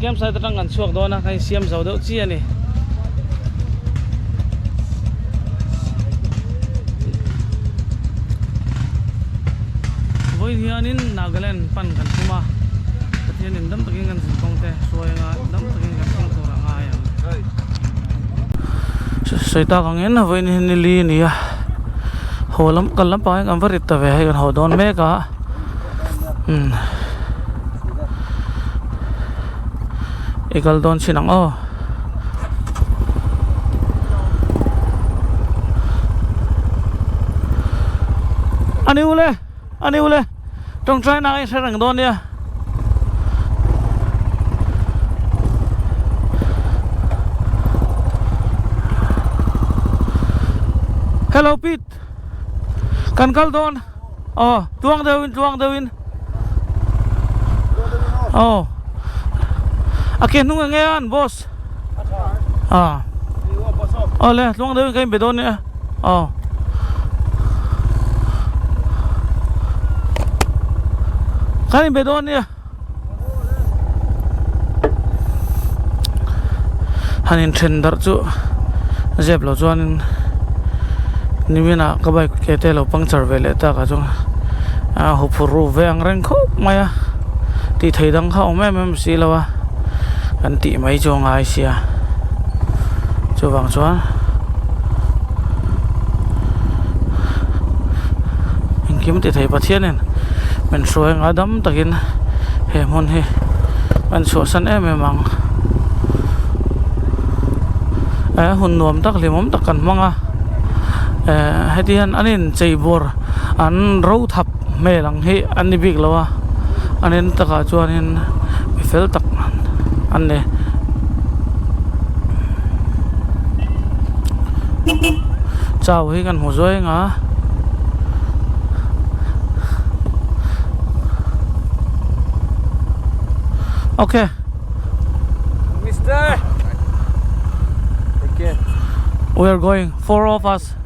Campsite atang kan chhuak dawn a, kan insiam zo deuh chi a ni. Vawiin hianin Nagaland pan kan tum a, Pathianin dam takin kan zin kawng te hruai anga dam takin kan thleng tur a ngai ang. Sawi tak angin vawiin hi ni li a ni a, haw lam kal lampang hi kan va rit ta ve hei kan haw dawn mek a. Umm i kal dawn chin ang aw ani ule ani ule tawngtai na a inhre reng dawn nia. Hello Pete kan kal dawn. Aw tluang deuhin tluang deuhin aw a ke hnung enge an boss a aw le tluang deuhin ka inbe dawn nia aw kan inbe dawn nia han inthen darh chu zep lo chuanin nimin ah ka bike ke te lo puncture ve leh tak ah chuan a huphurh ru ve ang reng khawp mai a tih theih dang kha a awm em em si lo a kan tih mai chu a ngai sia chuvang chuan engkim ti thei Pathian in min hruai anga dam takin he hmun hi kan chhuahsan em em ang eh hun nuam tak hlimawm tak kan hmang a eh heti hian an inchei bawr an ro thap hmel ang hi an ni bik lo a an en takah chuanin mi fel tak an ni. Chau hi kan hmu zuai ang a. Okay. Mister. Take care. We are going. Four of us.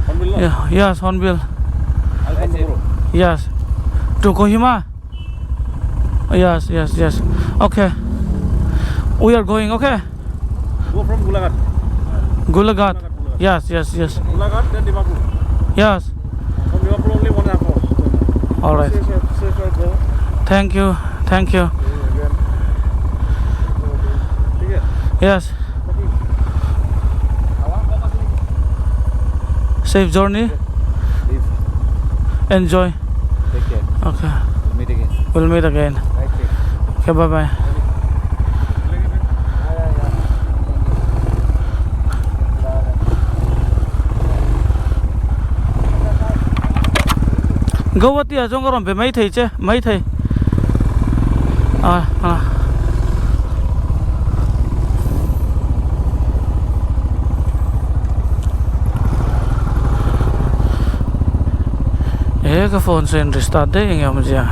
Hornbill. Yeah, yes, Hornbill. I'll come tomorrow. Yes. To Kohima. Yes, yes, yes. Okay. We are going. Okay. Go from Golaghat. Golaghat. Yes, yes, yes. Golaghat then Dimapur. Yes. From Dimapur only 1.5 hours. All right. Safe, safe, safe go. Thank you. Thank you. Again. Take care. Yes. Safe journey. Leave. Enjoy. Take care. Okay. We'll meet again. We'll meet again. Right safe. Okay, bye bye. Guwahati ah chuan ka rawn be mai thei che mai thei ah ah he ka phone chu in restart daih enge awmzia.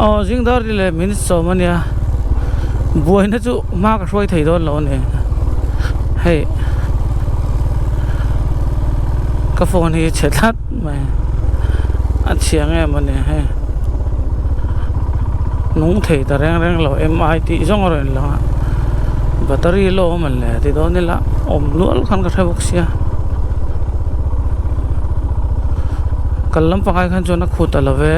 Aw zing dar ri leh minute sawm a nia buaina chu hma ka hruai thei dawn lo a ni hei ka phone hi chhe tlat mai a chhia nge maw ni hei nung thei ta reng reng lo mi tih zawng a rawn inlang a battery low a man le ti dawn ila awm nual khan ka hre bawk sia kal lampang ai khan chuan a khut a lo ve.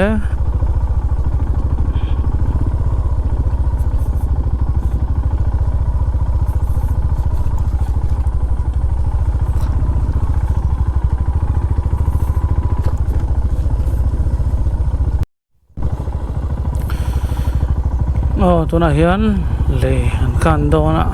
Aw tunah hian lei an kan dawn a.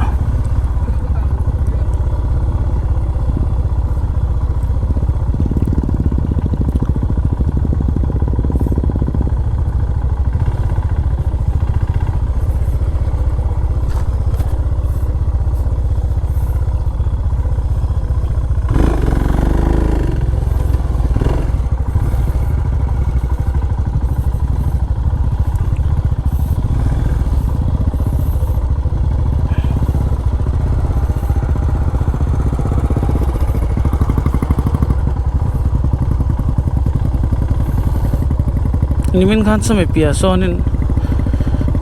Nimin khan chumi piah sawnin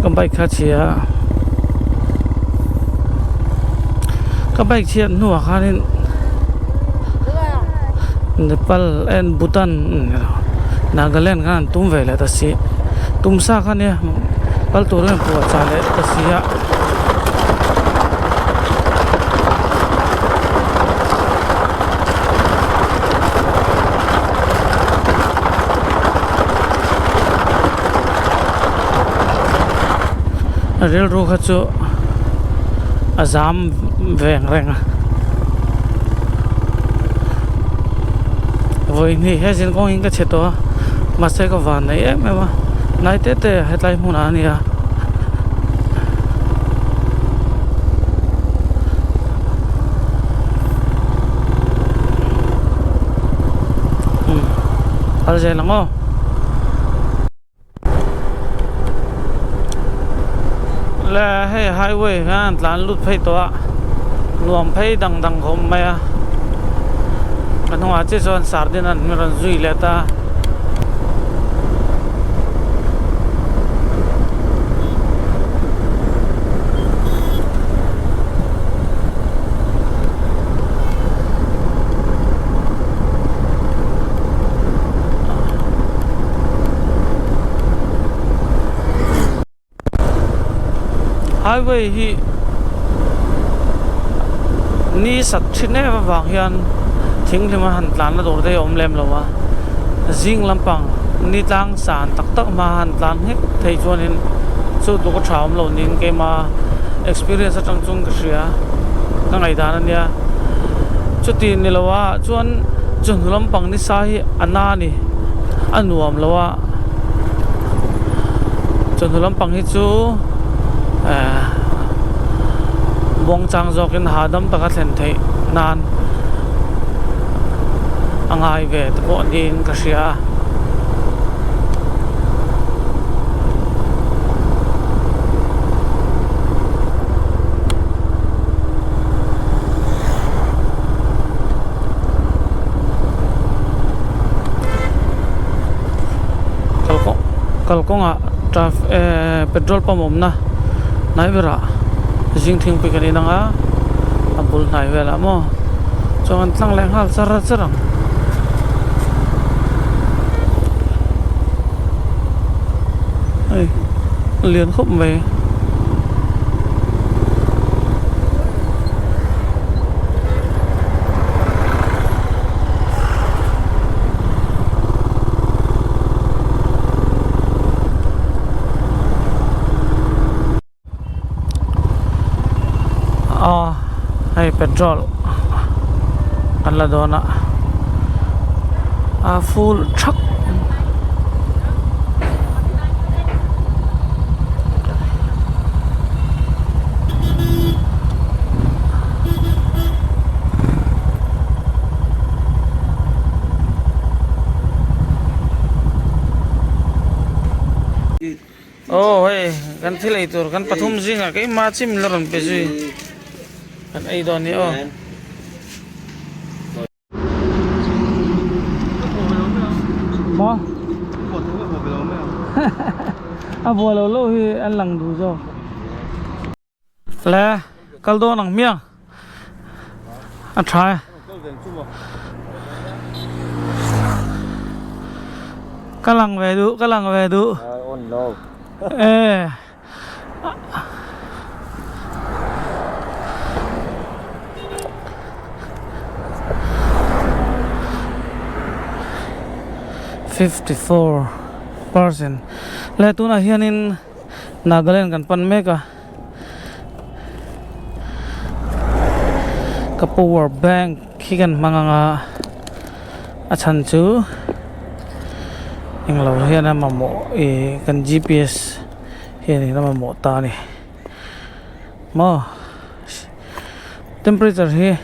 ka bike kha a chhia a ka bike chhiat hnuah khanin Nepal and Bhutan Nagaland khan an tum ve leh ta si tum sa kha nia kal turin an puah chah leh ta si a. Rilru kha chu a zam veng reng a vawihnih he zin kawng in ka chhe tawh a mahse ka van nei em em a hnai te te hetlai hmunah a ni a. Kal zel ang aw. Le hei highway hian an tlan lut phei tawh a nuam phei dang dang khawp mai a a hnungah chiah chuan sardine an rawn zui leh ta. Highway hi ni sat thin em avang hian thing hlima han tlan na tur te hi a awm lem lo a zing lampang ni tlang san tak tak hma han tlan nghek thei chuanin chu tluk a tha awm lo niin keima experience atang chuan ka hria ka ngaihdan a nia chuti ni lo a chuan chawhnu lampang nisa hi a na a ni a nuam lo a chawhnu lampang hi chu ehh buangchang zawkin hahdam taka thlen theih nan a ngai ve te pawh niin ka hria a. Kalkawngah traf ehh petrol pump awmna hnai berah zing thingpui kan in ang a a bul hnai velah maw chuan an tlang leh nghal char char ang. Hei a lian khawp mai. Aw hei petrol kan la dawn a a full thak. Aw hei kan thil ei tur kan pathum zingah keimah chim la rawn pe zui kan ei dawn ni aw. Maw a buai lo lo hi an lang duh zawk le kal dawn ang hmiang a tha e ka lang ve duh ka lang ve duh e. 54 percent le tunah hianin Nagaland kan pan mek a ka power bank khi kan hmang ang a a chhan chu englo hian a mamawh ih kan G_P_S hianin a mamawh ta a ni maw temperature hi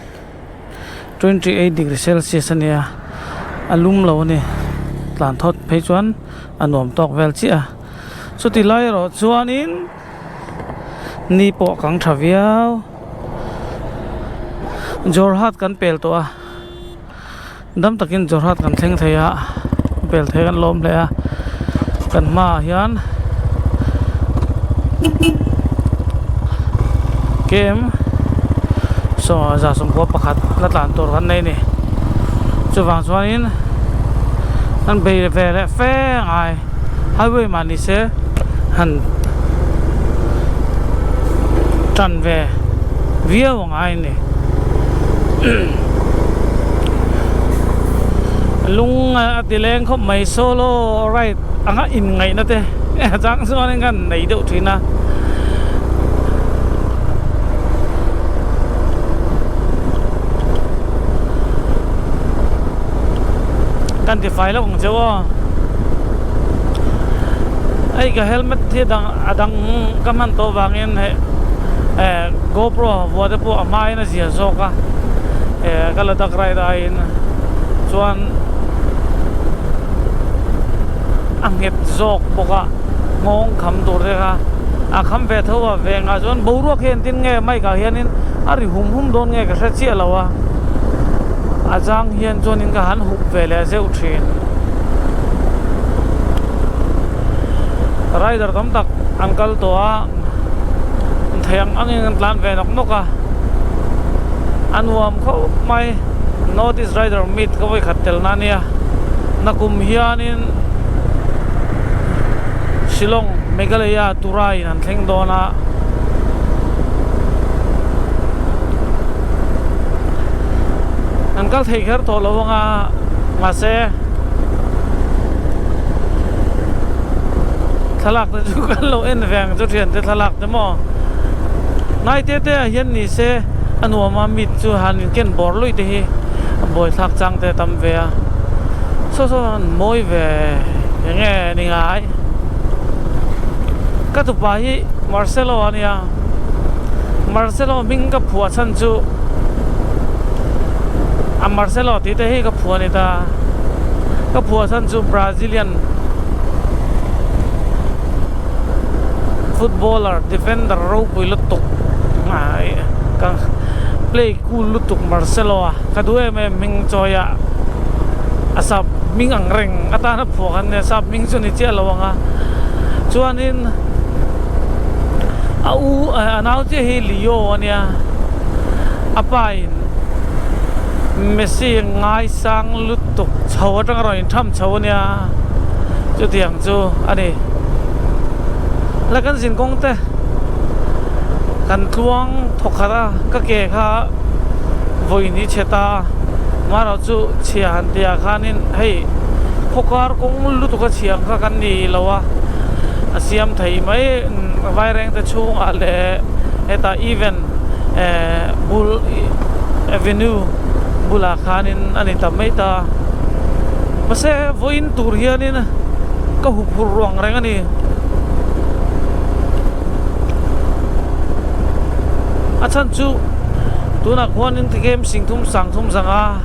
28 degree celsius a nia a lum lo a ni tlan thawt phei chuan a nuam tawk vel chiah a chuti lai erawh chuanin ni pawh a kang tha viau Jorhat kan pel tawh a dam takin Jorhat kan thleng thei a pel thei kan lawm hle a. Kan hmaah hian kem saw 111 la tlan tur kan nei a ni chuvang chuanin an bei ve leh fe ngai highway mah ni se han tan ve viau a ngai a ni lung a ti leng khawp mai solo ride anga inngaihna te a chang chuanin khan nei deuh thin a. Kan ti fai loh ang cheu aw hei ka helmet hi dang a dang ka hman tawh vangin hei eh gopro vuah te pawh a hmain a zia zawk a eh ka la dak ride aiin chuan a nghet zawk bawk a nghawng kham tur te kha a kham ve tho a vengah chuan boruak hi engtin nge mic ah hianin a ri hum hum dawn nge ka hre chiah lo a a chang hian chuanin ka han hup ve leh zeuh thin rider tam tak an kal tawh a thei ang angin an tlan ve nawk nawk a a nuam khawp mai north east rider meet ka vawi khat tel na ania nakum hianin Shillong Meghalaya Tura in an thleng dawn a. An kal thei kher tawh lo anga mahse thlalak te chu kan lo en ve ang chu thian te thlalak te maw ngai te te ah hian ni se a nuam a mit chu han in ken bawr luih te hi a buaithlak chang te a tam ve a saw saw an mawi ve eng nge ni ngai ka tupa hi Marcelo a nia. Marcelo hming ka phuah chhan chu a Marcelo tih te hi ka phuah a ni ta ka phuah chhan chu Brazilian footballer defender ropui lutuk ka play cool lutuk Marcelo a ka duh em em hming chawi a a sap hming ang reng atana phuah khan nia sap hming chu ni chiah lo ang a chuanin. A u a nau chiah hi Leo a nia a pa in Messi ngaisang lutuk chho atanga rawn intham chho a nia chutiang chu a ni la kan zin kawng te kan tluang thawk khat a ka ke kha vawi ni chhe ta marawh chu chhia han tih ah khanin hei khawkar kawng lutuk a chhia ang kha kan ni lo a. A siam thei mai vaireng te chhungah leh hetah even eh bul avenue bulah khanin a ni ta mai ta mahse vawiin tur hianin ka huphurh ruang reng a ni. A chhan chu tunah khuanin game sing thum sang thum zanga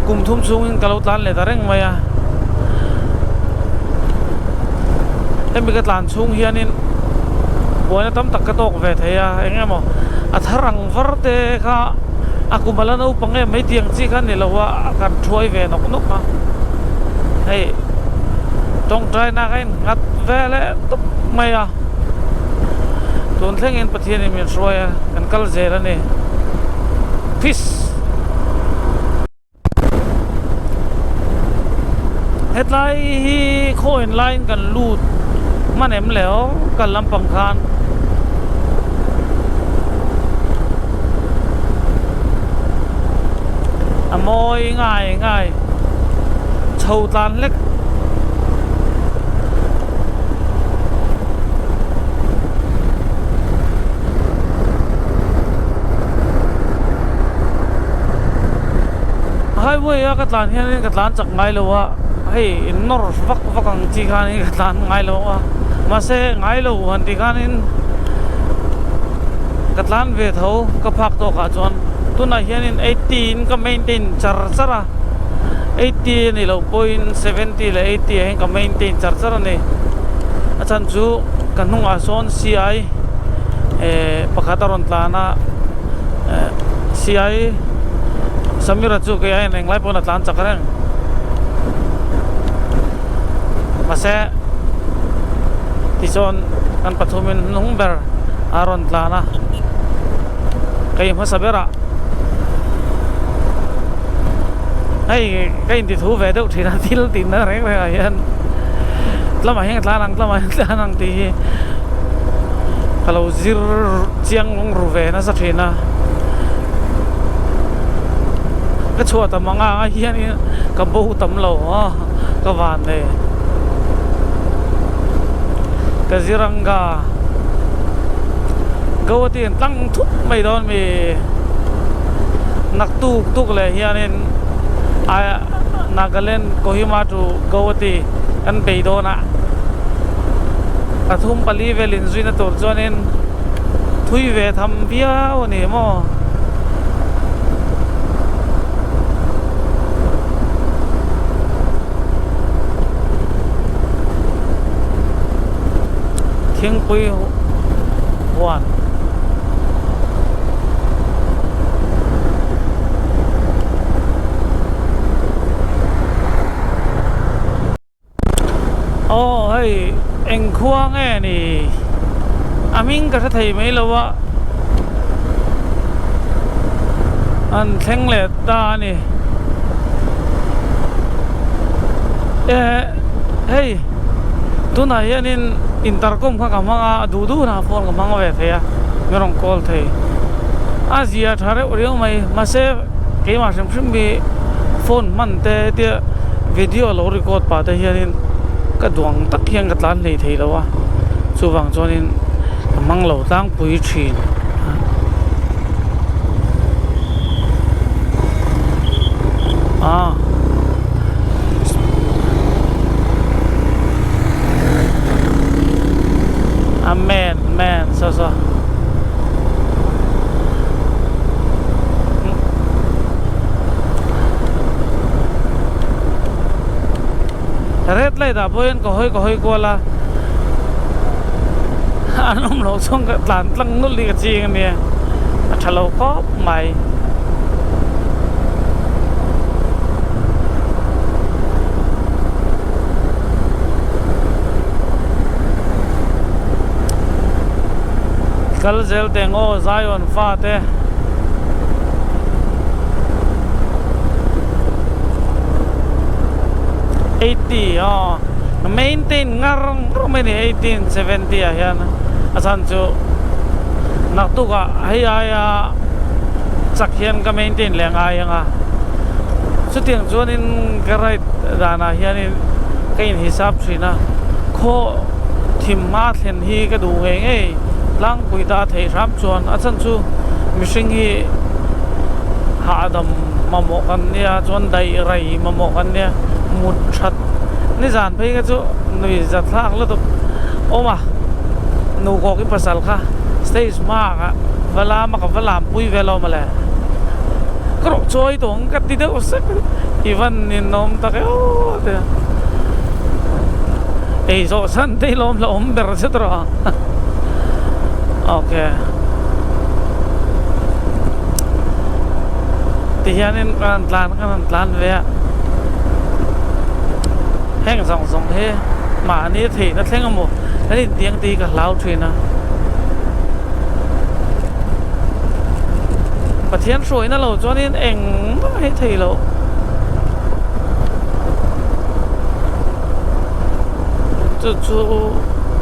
kum thum chhungin ka lo tlan leh ta reng mai a. Hemi ka tlan chhung hianin buaina tam tak ka tawk ve thei a eng emaw a thar ang var te kha a kum ala naupang em mai tiang chi kha a ni lo a kan thuai ve nawk nawk a hei tawngtaina kha in nghat ve leh tawp mai a tun thlengin Pathianin min hruai a kan kal zel a ni peace. Hetlai hi khawiin laiin kan lut hman em le aw kal lampang khan a mawi ngai ngai chho tlan hlek. Highway a ka tlan hianin ka tlan chak ngai lo a hei in nawr vak vak ang chi khanin ka tlan ngai lo a mahse ngai lo han tih khanin ka tlan ve tho ka phak tawk ah chuan tunah hianin eighty in ka maintain char char a eighty a nih loh pawhin seventy leh eighty ah hian ka maintain char char a ni a chhan chu ka hnungah sawn siai eh pakhat a rawn tlan a eh siai Samira chu kei aiin englai pawhin a tlan chak reng mahse. Tichuan kan pathumin hnung ber a rawn tlan a, kei hmasa berah hei ka inti thu ve deuh thin a thil tihna reng reng ah hian tlama hian ka tlan ang tlama hian ka tlan ang tih hi ka lo zir chiang ru ve nasa thin a ka chhuah tam ang a hianin ka bo tam lo a ka van nei Kaziranga Guwahati an tlang thup mai dawn mi naktuk tuk leh hianin Nagaland Kohima to Guwahati kan bei dawn a pathum pali vel inzuina tur chuanin thui ve tham viau a ni maw. Thingpui huan Aw hei eng khua nge ni a hming ka hre thei mai lo a an thleng leh ta a ni eh hei tunah hianin intercom kha ka hmang a a duh duh hunah phone ka hmang ve thei a min rawn call thei a zia tha reuh riau mai mahse keimah hrim hrim hi phone hman te tia video lo record pah te hianin ka duang tak hian ka tlan hlei thei lo a chuvang chuanin ka hmang lo tlangpui thin a amen man saw saw. Red light ah pawhin ka hawi ka hawi kual a an awm loh chuan ka tlan tlang nawlh hi ka ching a nia a tha lo khawp mai. Kal zel teng aw Zion fate. 80 aw maintain ngar ngar mai ni 1870 ah hian a chhan chu naktuk ah hei aia chak hian ka maintain leh ngai ang a chutiang chuanin ka ride danah hianin ka inhisap thin a khaw thim hma thlen hi ka duh ngei ngei tlangpui ta theih hram chuan a chhan chu mihring hi hahdam mamawh kan nia chuan daih rei mamawh kan nia mut that nizan phei kha chu nui za thlak lutuk awm a nukawk i pasal kha stage hma ah va lam a ka va lam pui vel awm ale ka rawh chawi tawh ang ka ti deuh sek i van ninawm tak e aw ti a ei zawh san te hi lawm la awm ber zet rawh a okay tihianin ka rawn tlan ka rawn tlan ve a heng zawng zawng hi mahni theihna thleng emaw kan intiang tih hi ka hlau thin a Pathian hruaina lo chuanin engmah hi thei loh. Chu chu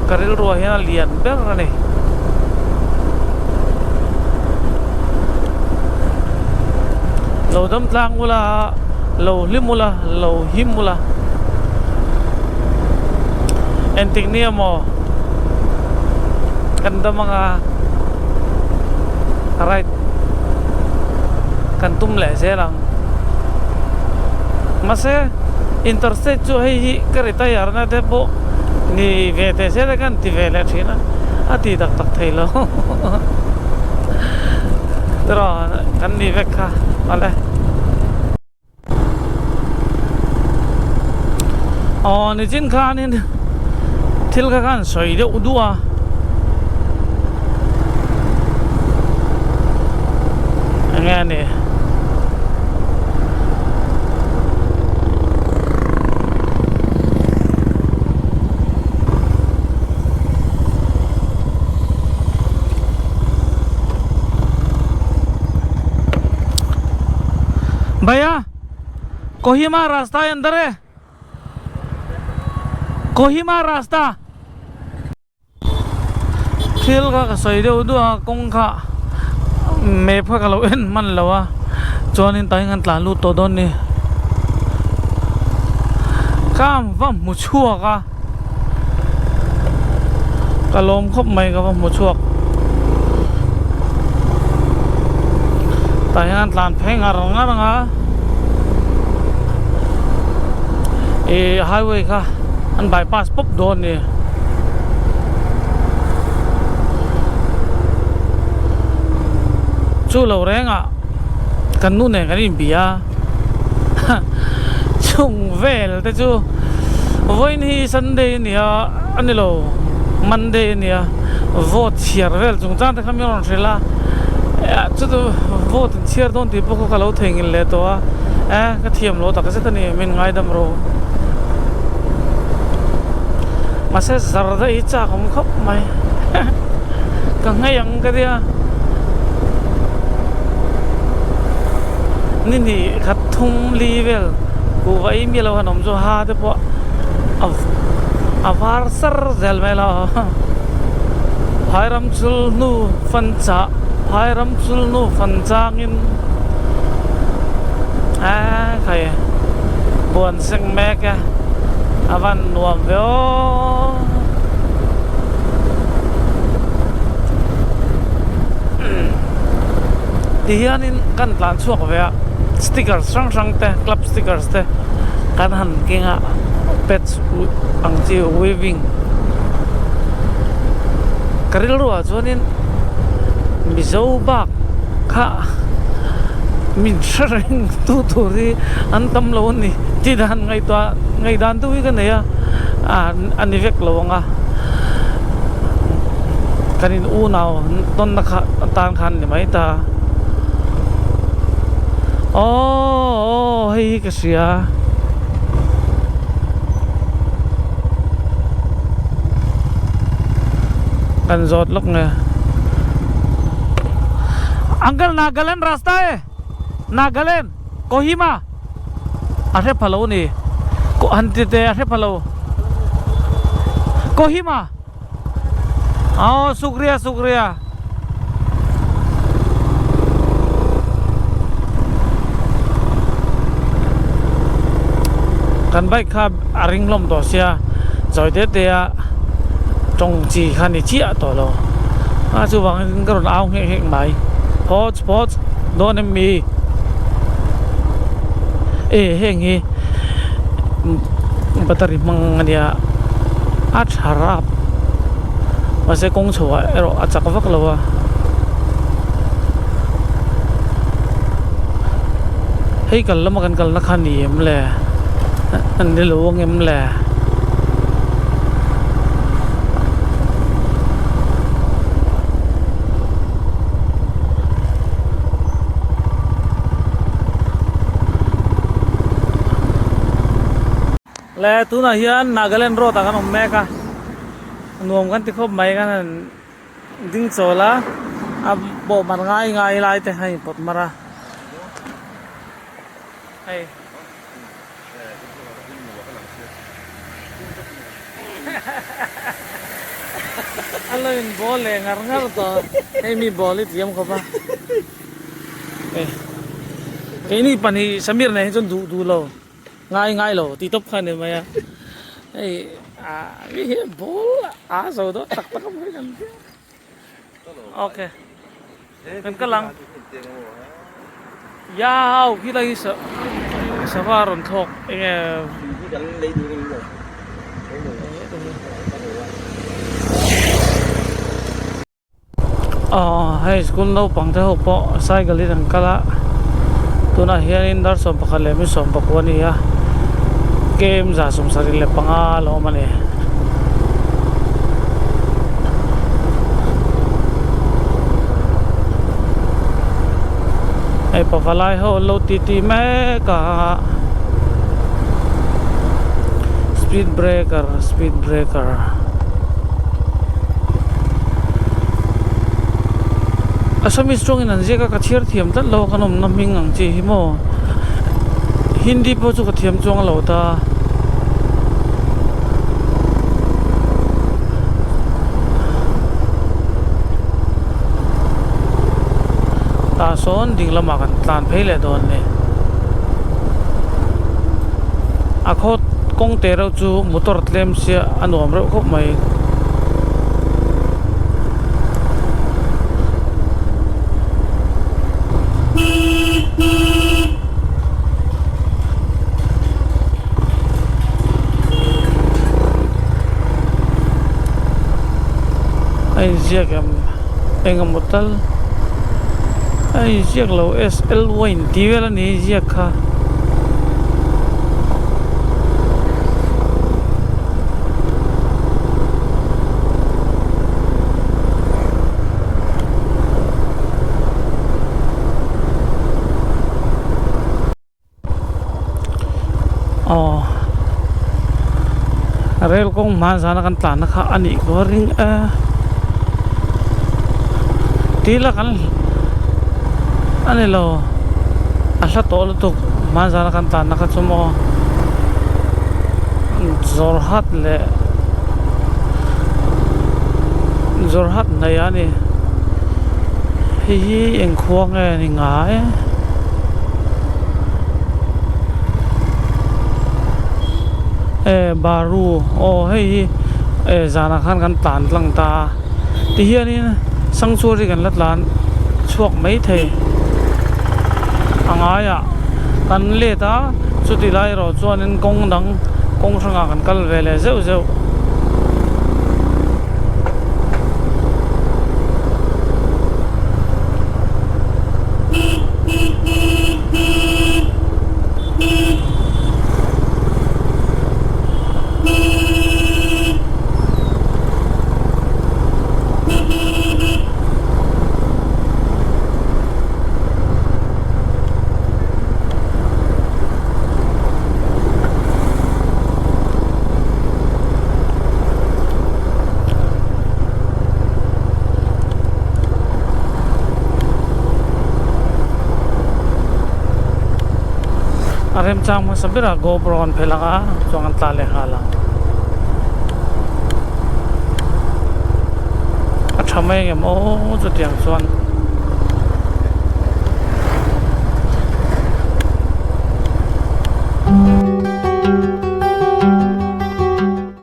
ka rilruah hian a lian ber a ni. Lo dam tlang ula, lo hlim ula, lo him ula. Engtik ni emaw kan dam anga ride kan tum leh zel ang. Mahse interstate chu hei hi ka retire na te pawh ni ve teh se te khan ti ve leh thin a, a ti tak tak thei lo tiraw kan ni vek kha awle. Aw nichin khanin thil kha khan sawi deuh duh a. Enge a ni? Bhaiya Kohima rasta hai andar hai Kohima rasta Thil kha ka sawi deuh duah a kawng kha map kha ka lo en hman lo a chuanin tah hian kan tlan lut tawh dawn a ni ka va hmu chhuak a ka lawm khawp mai ka va hmu chhuak tah hian an tlan phei ngar ngar ang a ih highway kha an bypass pawp dawn a ni. Chu lo rengah kan nu nen kan inbia a chung vel te chu vawiin hi Sunday a nia a ni lo Monday a nia vote chhiar vel chung chang te kha min rawn hrilh a chutu vote an chhiar dawn tih pawh kha ka lo theihnghilh leh tawh a eh ka thiam lo tak zet a ni min ngaidam rawh. Mahse zar daih hi chak awm khawp mai ka nghei ang ka tia ni hnih khat thum li vel kuhva ei miah lo han awm chu ha te pawh a var sar zel mai lo phairam chul hnu fan chah phairam chul hnu fan changin a khai buan seng mek a a van nuam ve aw ti hianin kan tlan chhuak ve a stickers hrang hrang te club stickers te kan han keng a pets ang chi weaving ka rilru ah chuanin mizo bak kha min hre reng tu tur hi an tam lo a ni tih dan ngaihtuah ngaihdan deuh hi ka nei a ah a ni vek lo ang a kan in unau tawnna kha tan khan ni mai ta aww aw hei hi ka hria. Kan zawt lawk nge Uncle Nagaland rasta e Nagaland Kohima a hre pha lo ni han ti teh a hre pha lo Kohima aw Sukriya Sukriya. Kan bike kha a ring hlawm tawh sia chawi te te a tawng chi kha ni chiah tawh lo a chuvangin ka rawn au nghek nghek mai phawt phawt dawn em mi e heng hi battery hmang ania a tha rap mahse kawng chho ah erawh a chak vak lo a hei kal lama kan kalna kha ni em le an ni lo ang em le. Le tunah hian Nagaland road ah kan awm mek a nuam kan ti khawp mai kan han ding chawl a a pawh mar ngai ngai lai te a inpawt mar a hei. A lo in ball leh ngar ngar tawh hei mi ball hi thiam khawp a keini pahnih Samir nen hi chuan duh duh lo ngai ngai lo tih tawp kha a ni mai a hei ah mi hi ball a zo dawn tak tak a mawi kan tia ok kan kal ang yau khilai hi sava rawn thlawk enge Aw hei school naupang te ho pawh cycle in an kal a tunah hianin dar 11 leh mi 19 a ni a kem za 75 a lo awm a ni. Hei pavalai ho an lo titi mek a speed breaker speed breaker. Assamese tawngin an ziak a ka chhiar thiam tlat lo a kan awmna hming ang chi hi maw. Hindi pawh chu ka thiam chuang lo ta. Tah sawn ding lamah kan tlan phei leh dawn a ni. A khaw kawng teh reuh chu motor tlem sia a nuam reuh khawp mai. A inziak em eng emaw tal a inziak lo s l wine tih vel a ni inziak kha. Aw rel kawng hman zana kan tlan na kha a nih ka ring a tila kan a ni lo a hla tawh lutuk hman zana kan tlan na kha chu maw Jorhat leh Jorhat hnaih a ni hei hi eng khua nge ni ngai. E baru aw hei hi e zanah khan kan tlan tlang ta a tihianin sanctuary kan la tlan chhuak maithei a ngaiah kan let a chuti lai erawh chuanin kawng dang kawng hrangah kan kal ve leh zeuh zeuh. A remchang hmasa berah GoPro an phelh ang a chuan an tla leh nghal ang. A tha mai ang em aw chutiang chuan.